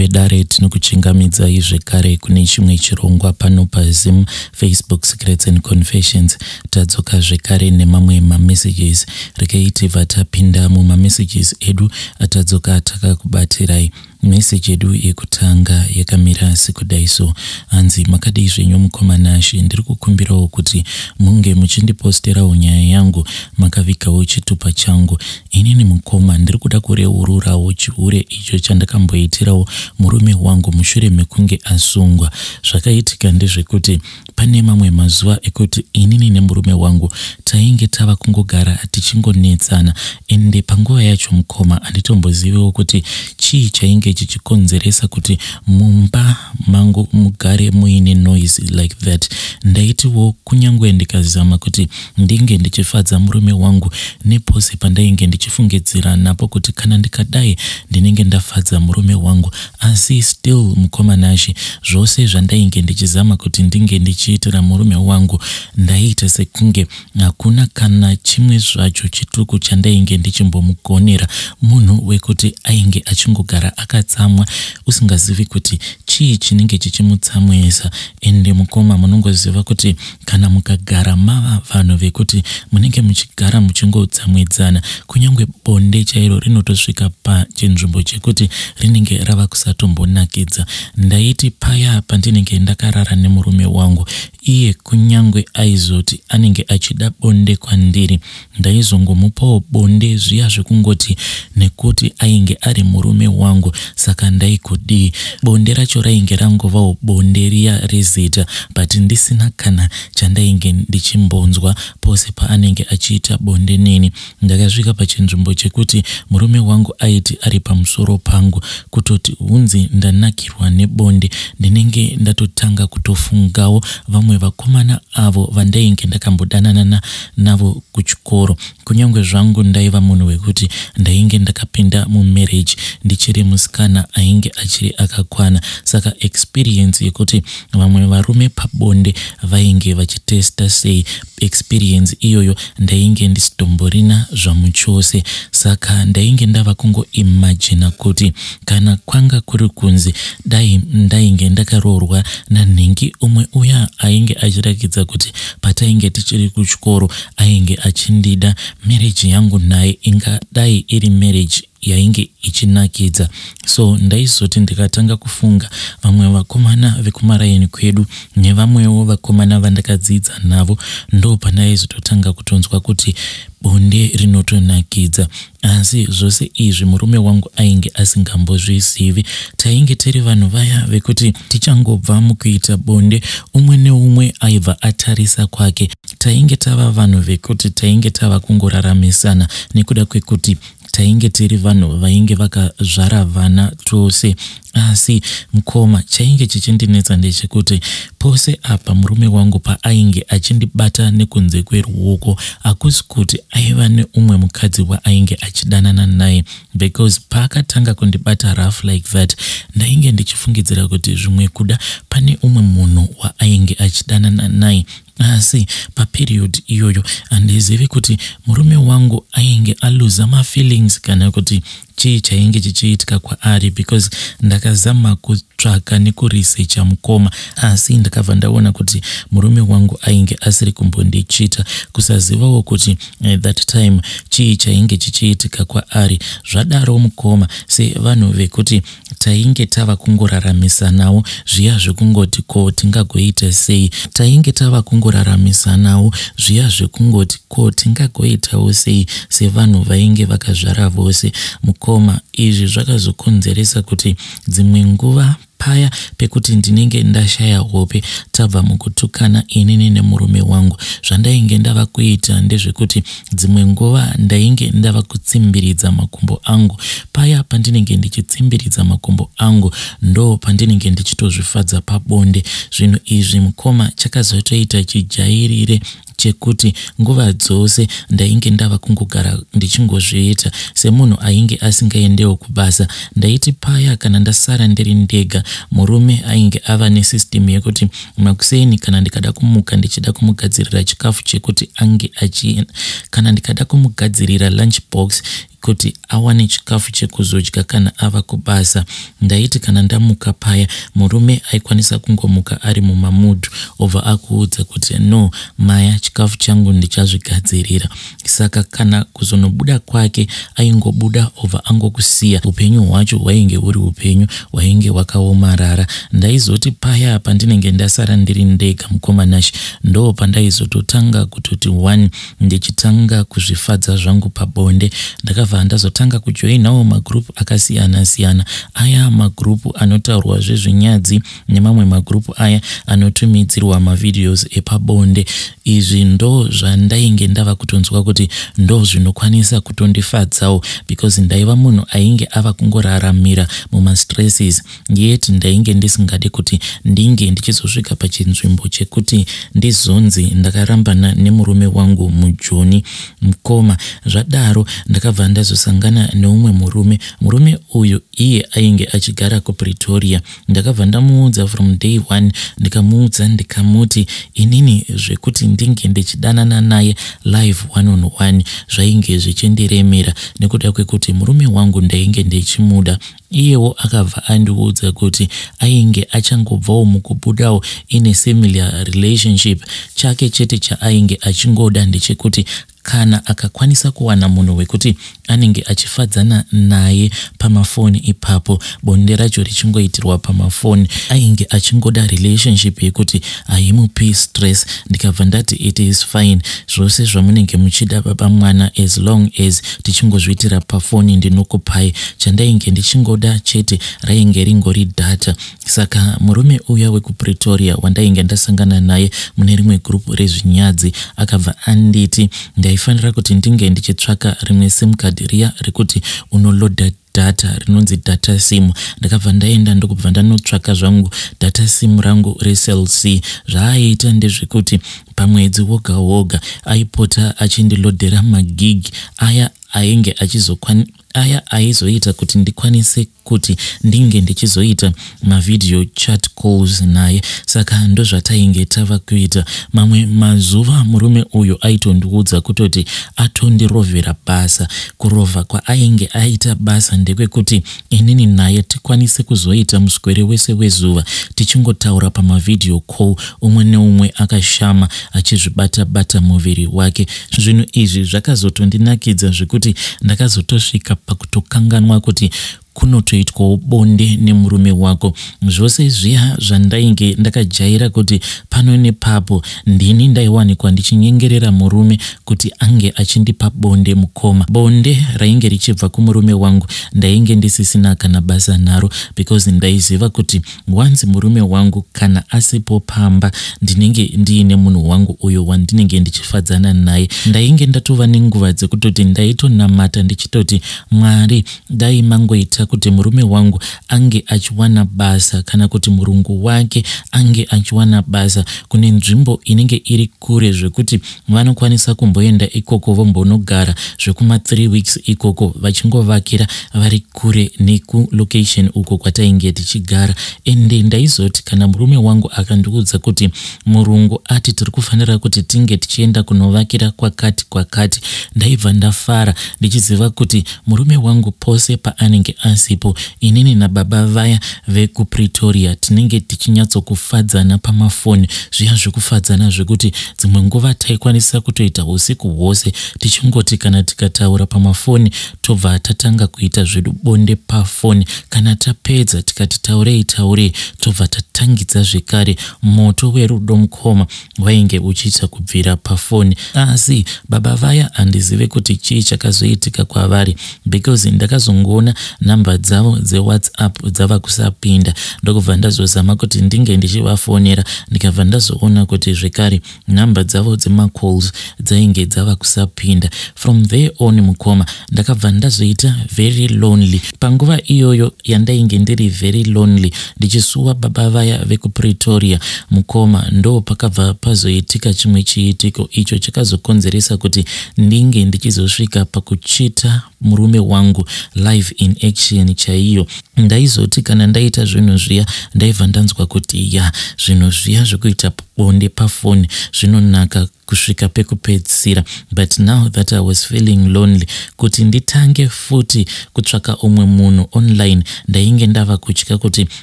Vedare, tinokuchingamidzai zvekare kune chimwe chirongwa pano paZim Facebook Secrets and Confessions. Tadzoka zvekare nemamwe mamessages. Regai tibva tapinda mumamessages edu atadzoka takakubatirai. Message yedu yekutanga yakamira sekudai so. Hanzi, makadii zvenyu mukoma Nashe, ndiri kukumbirawo kuti munge muchindiposterawo nyaya yangu makavigawo chitupa changu. Inini mukoma ndiri kuda kureururawo chihure icho chandakamboitirawo murume wangu mushure mekunge asungwa. Zvakaitika ndezvekuti pane mamwe mazuva ekuti inini nemurume wangu tainge tava kungogara tichingonetsana, ende panguva yacho mukoma handitomboziviwo kuti chii chainge chichikonzeresa kuti mumba mangu mugare muine noise like that. Ndaitiwo kunyange ndikazama kuti ndinge ndichifadza murume wangu nepose pandainge ndichifungidzira napo kuti kana ndikadai ndinenge ndafadza murume wangu, asi still mukoma Nashe, zvose zvandainge ndichizama kuti ndinge ndichiitira murume wangu, ndaiita sekunge hakuna kana chimwe zvacho chituku chandainge ndichimbomugonera. Munhu wekuti ainge achingogara akatsamwa, usingazivi kuti chii chinenge chichimutsamwisa. Ende mukoma, munongoziva kuti kana mukagara mava vanhu vekuti munenge muchigara muchingotsamwidzana, kunyange bonde chairo rinotosvika pachinzvimbo chekuti rinenge rava kusatombonakidza. Ndaiti paya pandinenge ndakarara nemurume wangu, iye kunyange aizoti anenge achida bonde kwandiri, ndaizongomupawo bonde zviya zvekungoti nekuti ainge ari murume wangu, saka ndaigodii? Bonde racho rainge rangovawo bonde riya rezita, but ndisina kana chandainge ndichimbonzwa pose paanenge achiita bonde neni. Ndakasvika pachinzvimbo chekuti murume wangu aiti ari pamusoro pangu, kutoti hunzi ndanakirwa nebonde, ndinenge ndatotanga kutofungawo vamwe vakomana avo vandainge ndakambodanana navo kuchikoro. Kunyange zvangu ndaiva munhu wekuti ndainge ndakapinda mumarriage ndichiri musikana ainge achiri akakwana, saka experience yekuti vamwe varume pabonde vainge vachitesta sei, experience iyoyo ndainge ndisitomborina zvamuchose. Saka ndainge ndava kungoimagina kuti kana kwanga kuri kunzi dai ndainge ndakaroorwa nanhingi umwe uya ainge achirakidza kuti patainge tichiri kuchikoro ainge achindida, marriage yangu naye ingadai iri marriage yainge ichinakidza. So ndaizoti ndikatanga kufunga vamwe vakomana vekumaraini kwedu nevamwewo vakomana vandakadzidza navo, ndo pandaizototanga kutonzwa kuti bonde rinotonakidza. Asi zvose izvi murume wangu ainge asingambozvizivi. Tainge tiri vanhu vaya vekuti tichangobva mukuita bonde, umwe neumwe aibva atarisa kwake. Tainge tava vanhu vekuti tainge tava kungoraramisana nekuda kwekuti tainge tiri vanhu vainge vakazvara vana tose. Asi mukoma, chainge chichindinetsa ndechekuti pose apa murume wangu paainge achindibata nekunze kweruoko, hakusi kuti aiva neumwe mukadzi waainge achidanana naye, because paakatanga kundibata rough like that, ndainge ndichifungidzira kuti zvimwe kuda pane umwe munhu waainge achidanana naye. Asi paperiod iyoyo handizivi kuti murume wangu ainge aluza mafeelings kana kuti chii chainge chichiitika kwaari, because ndakazama kutsvaka nekuresecha mukoma, asi ndakabva ndaona kuti murume wangu ainge asiri kumbondichita, kusazivawo kuti at that time chii chainge chichiitika kwaari. Zvadaro mukoma, sevanhu vekuti tainge tava kungoraramisanawo zviya zvekungoti ko tingagoita sei, tainge tava kungoraramisanawo zviya zvekungoti ko tingagoitawo sei sevanhu vainge vakazvara vose, mukoma, izvi zvakazokonzeresa kuti dzimwe nguva paya pekuti ndinenge ndashaya hope tabva mukutukana inini nemurume wangu, zvandainge ndava kuita ndezvekuti dzimwe nguva ndainge ndava kutsimbiridza makumbo angu. Paya pandinenge ndichitsimbiridza makumbo angu, ndo pandinenge ndichitozvifadza pabonde. Zvinhu izvi mukoma, chakazotoita chijairire chekuti nguva dzose ndainge ndava kungogara ndichingozviita. Semunhu ainge asingaendewo kubasa, ndaiti paya kana ndasara ndiri ndega, murume ainge ava nesystem yekuti makuseni kana ndikada kumuka ndichida kumugadzirira chikafu chekuti ange achi kana ndikada kumugadzirira lunch box. Kuti awane chikafu chekuzodya kana ava kubasa. Ndaiti kana ndamuka paya murume aikwanisa kungomuka ari mumamood obva akuudza kuti no maya chikafu changu ndichazvigadzirira. Saka kana kuzonobuda kwake aingobuda obva angokusiya. Upenyu hwacho hwainge huri upenyu hwainge hwakaomarara. Ndaizoti paya pandinenge ndasara ndiri ndega mukoma Nashe ndo pandaizototanga kutoti one ndichitanga kuzvifadza zvangu pabonde. Ndakabva ndazotanga kujoinawo magroup akasiyana siyana aya magroup anotaurwa zvezvinyadzi nemamwe magroup aya anotumidzirwa mavideos epabonde. Izvi ndo zvandainge ndava kutonzwa kuti ndo zvinokwanisa kutondifadzawo because ndaiva munhu ainge ava kungoraramira mumastresses yet ndainge ndisingade kuti ndinge ndichizosvika pachinzvimbo chekuti ndizonzi ndakarambana nemurume wangu mujoni. Mukoma, zvadaro ndakabva ndazosangana neumwe murume. Murume uyu iye ainge achigara kuPretoria. Ndakabva ndamuudza from day one, ndikamuudza ndikamuti inini zvekuti ndinge ndichidanana naye live one on one zvainge zvichindiremera nekuda kwekuti murume wangu ndainge ndichimuda. Iyewo akabva andiudza kuti ainge achangobvawo mukubudawo in a similar relationship. Chake chete chaainge achingoda ndechekuti kana akakwanisa kuwana munhu wekuti anenge achifadzana naye pamafoni ipapo, bonde racho richingoitirwa pamafoni, ainge achingoda relationship yekuti haimupi stress. Ndikabva ndati it is fine, zvose zvamunenge muchida baba mwana, as long as tichingozviitira pafoni ndinokupai. Chandainge ndichingoda chete rainge ringori data. Saka murume uya wekuPretoria wandainge ndasangana naye mune rimwe gurupu rezvinyadzi akabva anditi ndaifanira kuti ndinge ndichitsvaka rimwe sim card riya rekuti unoloada data rinonzi data sim. Ndakabva ndaenda ndokubva ndanotsvaka zvangu data sim rangu reCell C. Zvaaiita ndezvekuti pamwedzi woga woga aipota achindilodhera magig aya ainge achizokwani aya aizoita kuti ndikwanise kuti ndinge ndichizoita mavideo chat calls naye. Saka ndozvatainge tava kuita. Mamwe mazuva murume uyu aitondiudza kutoti atondirovhera basa. Kurovha kwaainge aita basa ndekwekuti inini naye tikwanise kuzoita muswere wese wezuva tichingotaura pamavideo call, umwe neumwe akashama achizvibata bata muviri wake. Zvinhu izvi zvakazotondinakidza zvekuti ndakazotosvika pakutokanganwa kuti kunotoitwawo bonde nemurume wako. Zvose zviya zvandainge ndakajaira kuti pano nepapo ndini ndaiwanikwa ndichinyengerera murume kuti ange achindipa bonde, mukoma, bonde rainge richibva kumurume wangu ndainge ndisisina kana basa naro because ndaiziva kuti once murume wangu kana asipo pamba ndinenge ndiine munhu wangu uyo wandinenge ndichifadzana naye. Ndainge ndatova nenguva dzekutoti ndaitonamata ndichitoti Mwari dai mangoita kuti murume wangu ange achiwana basa kana kuti murungu wake ange achiwana basa kune nzvimbo inenge iri kure zvekuti vanokwanisa kumboenda ikoko vombonogara zvekuma 3 weeks ikoko vachingovakira vari kure nekulocation uko kwatainge tichigara. Ende ndaizoti kana murume wangu akandiudza kuti murungu ati tiri kufanira kuti tinge tichienda kunovakira kwakati kwakati, ndaibva ndafara ndichiziva kuti murume wangu pose paanenge asipo inini nababa vaya vekuPretoria tinenge tichinyatsokufadzana pamafoni, zviya zvekufadzana zvekuti dzimwe nguva taikwanisa kutoita usiku hwose tichingoti kana tikataura pamafoni tobva tatanga kuita zvedu bonde pafoni. Kana tapedza tikati taurei taurei tobva tatangidza zvekare moto werudo mukoma wainge uchiita kubvira pafoni. Asi baba vaya handizive kuti chii chakazoitika kwavari because ndakazongoona nhamba dzavo dzeWhatsApp dzava kusapinda, ndokubva ndazozama kuti ndinge ndichivafonera, ndikabva ndazoona kuti zvekare nhamba dzavo dzemacalls dzainge dzava kusapinda. From there on mukoma, ndakabva ndazoita very lonely. Panguva iyoyo yandainge ndiri very lonely ndichisuwa baba vaya vekuPretoria, mukoma, ndo pakabva pazoitika chimwe chiitiko icho chakazokonzeresa kuti ndinge ndichizosvika pakuchita murume wangu live in action chaiyo. Ndaizoti kana ndaita zvinhu zviya ndaibva ndanzwa kuti ya, zvinhu zviya zvekuita bonde pafoni zvinonaka. kusvika pekupedzisira. But now that I was feeling lonely, kuti nditange futi kutsvaka umwe munhu online, ndainge ndava kutya kuti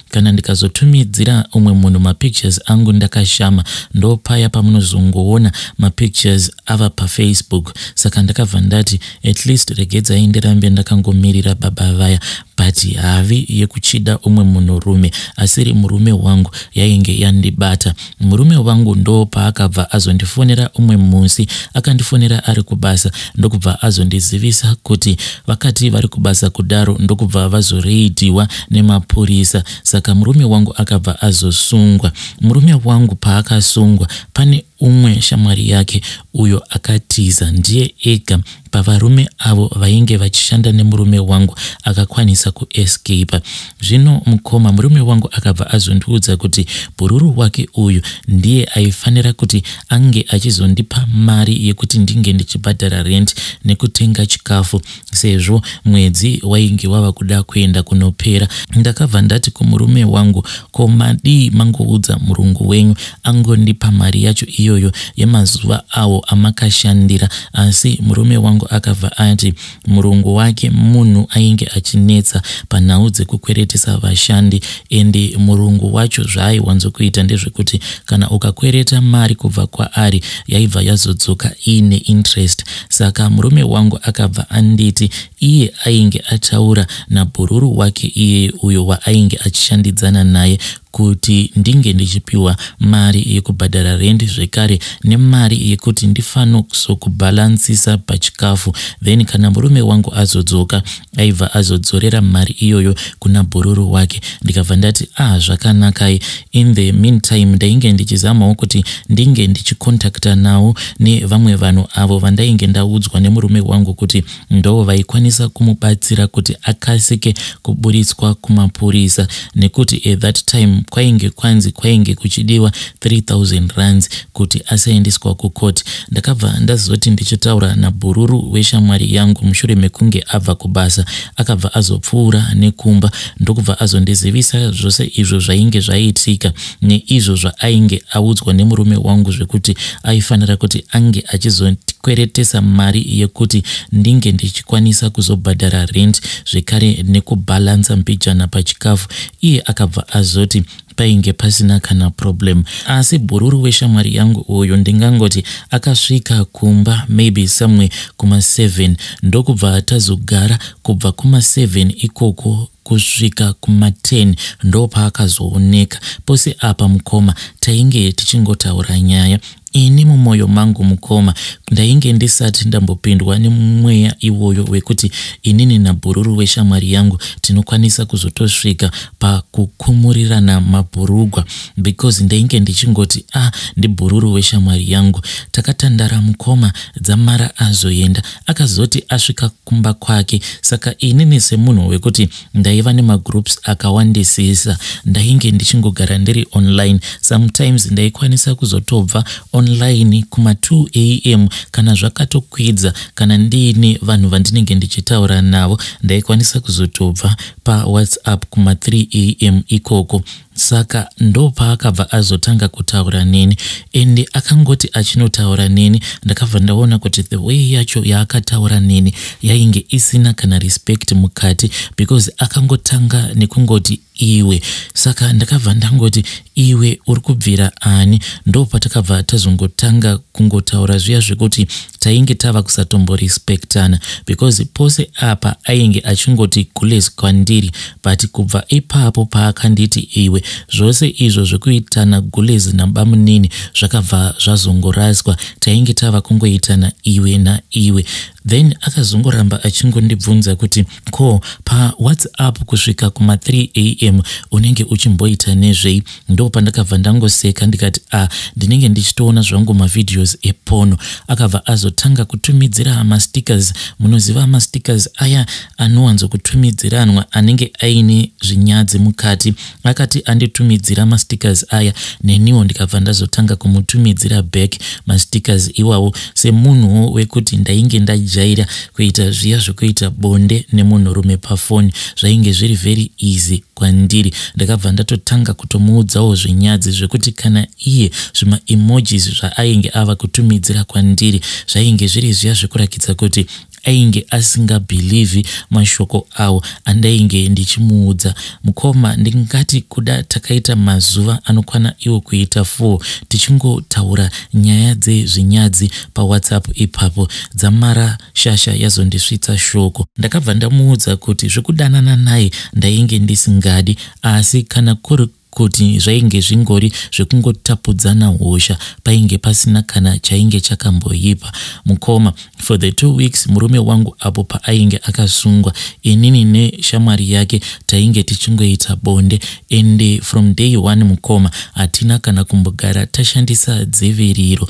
kana ndikazotumidzira umwe munhu mapictures angu ndakashama, ndopaya pamunozongoona mapictures ava paFacebook. Saka ndakabva ndati at least regedzai ndirambe ndakangomirira baba vaya, but havi yekuchida umwe munhurume asiri murume wangu yainge yandibata. Murume wangu ndo paakabva azondifonera umwe musi. Akandifonera ari kubasa, ndokubva azondizivisa kuti vakati vari kubasa kudaro ndokubva vazoreidiwa nemapurisa. Saka murume wangu akabva azosungwa. Murume wangu paakasungwa, pane umwe shamwari yake uyo akatiza. Ndiye ega pavarume avo vainge vachishanda nemurume wangu akakwanisa kuescapa. Zvino mukoma, murume wangu akabva azondiudza kuti bhururu wake uyu ndiye aifanira kuti ange achizondipa mari yekuti ndinge ndichibhadhara rent nekutenga chikafu, sezvo mwedzi wainge wava kuda kuenda kunopera. Ndakabva ndati kumurume wangu, ko madii mangoudza murungu wenyu angondipa mari yacho iyoyo yemazuva awo amakashandira? Asi murume wangu akabva ati murungu wake munhu ainge achinetsa panhau dzekukweretesa vashandi, ende murungu wacho zvaaiwanzokuita ndezvekuti kana ukakwereta mari kubva kwaari, yaibva yazodzoka iine interest. Saka murume wangu akabva anditi iye ainge ataura nabhururu wake iye uyo waainge achishandidzana naye kuti ndinge ndichipiwa mari yekubhadhara rendi, zvekare nemari yekuti ndifanozokubhalansisa pachikafu. Then kana murume wangu azodzoka, aibva azodzorera mari iyoyo kuna bhururu wake. Ndikabva ndati, ah, zvakanakai. In the meantime ndainge ndichizamawo kuti ndinge ndichikontakta nawo nevamwe vanhu avo vandainge ndaudzwa nemurume wangu kuti ndo vaikwanisa kumubatsira kuti akasike kuburitswa kumapurisa, nekuti at that time kwainge kwanzi kwainge kuchidiwa 3000 rands kuti asaendeswa kukoti. Ndakabva ndazoti ndichitaura nabhururu weshamwari yangu mushure mekunge abva kubasa, akabva azopfuura nekumba, ndokubva azondizivisa zvose izvo zvainge zvaitika neizvo zvaainge audzwa nemurume wangu, zvekuti aifanira kuti ange achizokweretesa mari yekuti ndinge ndichikwanisa kuzobhadhara rent, zvekare nekubhalansa mbijana pachikafu. Iye akabva azoti painge pasina kana problem. Asi bhururu weshamwari yangu uyu, ndingangoti akasvika kumba maybe somewhere kuma7, ndokubva tazogara kubva kuma7 ikoko kusvika kuma10, ndopaakazooneka. Pose apa mukoma, tainge tichingotaura nyaya. Ini mumwoyo mangu mukoma, ndainge ndisati ndambopindwa nemweya iwoyo wekuti inini nabhururu weshamwari yangu tinokwanisa kuzotosvika pakukumurirana mabhurugwa, because ndainge ndichingoti, ah, ndibhururu weshamwari yangu. Takatandara mukoma, dzamara azoenda. Akazoti asvika kumba kwake, saka inini semunhu wekuti ndaiva nemagroups akawandisisa, ndainge ndichingogara ndiri online. Sometimes ndaikwanisa kuzotobva online kuma2 am kana zvakatokwidza. Kana ndiine vanhu vandinenge ndichitaura navo, ndaikwanisa kuzotobva paWhatsApp kuma3 am ikoko. Saka ndopaakabva azotanga kutaura neni, ende akangoti achinotaura neni, ndakabva ndaona kuti the way yacho yaakataura neni yainge isina kana respect mukati, because akangotanga nekungoti, "Iwe." Saka ndakabva ndangoti, "Iwe uri kubvira ani?" Ndo patakabva tazongotanga kungotaura zviya zvekuti tainge tava kusatomborespektana, because pose apa ainge achingoti gules kwandiri. But kubva ipapo paakanditi iwe, zvose izvo zvekuitana gules nabamunini zvakabva zvazongoraswa. Tainge tava kungoitana iwe naiwe. Then akazongoramba achingondibvunza kuti, ko paWhatsApp kusvika kuma3 am unenge uchimboita nezvei? Ndo pandakabva ndangoseka ndikati, a, ndinenge ndichitoona zvangu mavideos eporn. Akabva azotanga kutumidzira mastickers. Munoziva mastickers aya anowanzokutumidziranwa anenge aine zvinyadzi mukati. Akati anditumidzira mastickers aya, neniwo ndikabva ndazotanga kumutumidzira back mastickers iwawo, semunhuwo wekuti ndainge ndajaira. ndajaira kuita zviya zvekuita bonde nemunhurume pafoni. Zvainge zviri very easy kwandiri. Ndakabva ndatotanga kutomuudzawo zvinyadzi zvekuti kana iye zvimaemojis zvaainge ava kutumidzira kwandiri zvainge zviri zviya zvekurakidza kuti ainge asingabhilivhi mashoko awo andainge ndichimuudza. Mukoma, ndingati kuda takaita mazuva anokwana iwo kuita 4 tichingotaura nyaya dzezvinyadzi paWhatsApp ipapo. Dzamara shasha yazondisvitsa shoko. Ndakabva ndamuudza kuti zvekudanana naye ndainge ndisingadi asi kana kuri kuti zvainge zvingori zvekungotapudzana hosha painge pasina kana chainge chakamboipa. Mukoma, for the 2 weeks murume wangu apo paainge akasungwa, inini neshamwari yake tainge tichingoita bonde, ende from day one mukoma hatina kana kumbogara tashandisa dziviriro.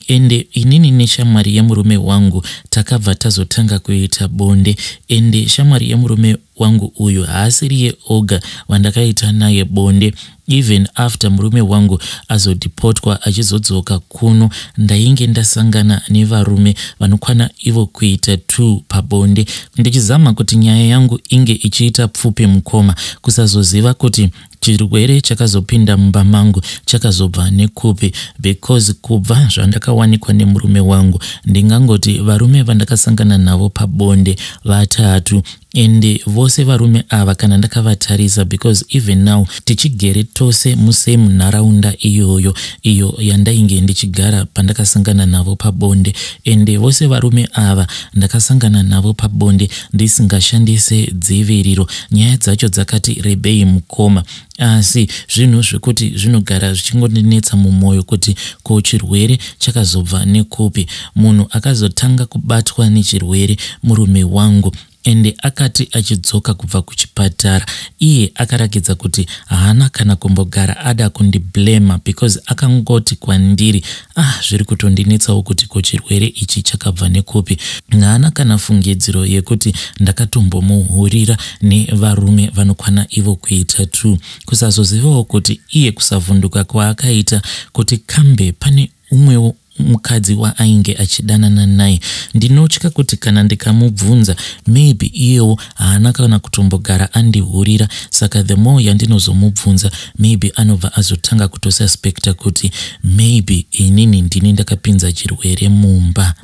Ende inini neshamwari yemurume wangu takabva tazotanga kuita bonde, ende shamwari yemurume wangu uyu haasiriye oga wandakaita naye bonde. Even after murume wangu azodhipotwa achizodzoka kuno, ndainge ndasangana nevarume vanokwana ivo kuita 2 pabonde. Ndichizama kuti nyaya yangu inge ichiita pfupi mukoma, kusazoziva kuti chirwere chakazopinda mumba mangu chakazobva nekupi, because kubva zvandakawanikwa nemurume wangu ndingangoti varume vandakasangana navo pabonde vatatu, ende vose varume ava kana ndakavatarisa, because even now tichigere tose musame nharaunda iyoyo iyo yandainge ndichigara pandakasangana navo pabonde, ende vose varume ava ndakasangana navo pabonde ndisingashandise dziviriro. Nyaya dzacho dzakati rebei mukoma, asi zvinhu zvekuti zvinogara zvichingondinetsa mumwoyo kuti ko chirwere chakazobva nekupi. Munhu akazotanga kubatwa nechirwere murume wangu, ende akati achidzoka kubva kuchipatara iye akarakidza kuti haana kana kumbogara ada kundiblema, because akangoti kwandiri, ah, zviri kutondinetsawo kuti ko chirwere ichi chakabva nekupi. Haana kana fungidziro yekuti ndakatombomuhurira nevarume vanokwana ivo kuita 2. Kusazozivawo kuti iye kusavhunduka kwaakaita kuti kambe pane umwewo mukadzi waainge achidanana naye. Ndinotya kuti kana ndikamubvunza maybe iyewo haana kana kutombogara andihurira, saka the more yandinozomubvunza maybe anobva azotanga kutosuspecta kuti maybe inini ndini ndakapinza chirwere mumba.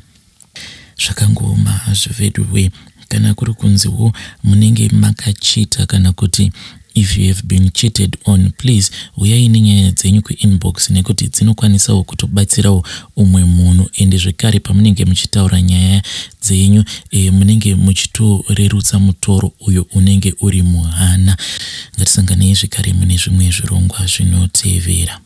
Zvakangooma hazvo veduwe. Kana kuri kunziwo munenge makachita kana kuti if you have been cheated on, please uyai nenyaya dzenyu kuinbox, nekuti dzinokwanisawo kutobatsirawo umwe munhu. Ende zvekare pamunenge muchitaura nyaya dzenyu munenge muchitorerutsa mutoro uyo unenge uri muhana. Ngatisanganei zvekare mune zvimwe zvirongwa zvinotevera.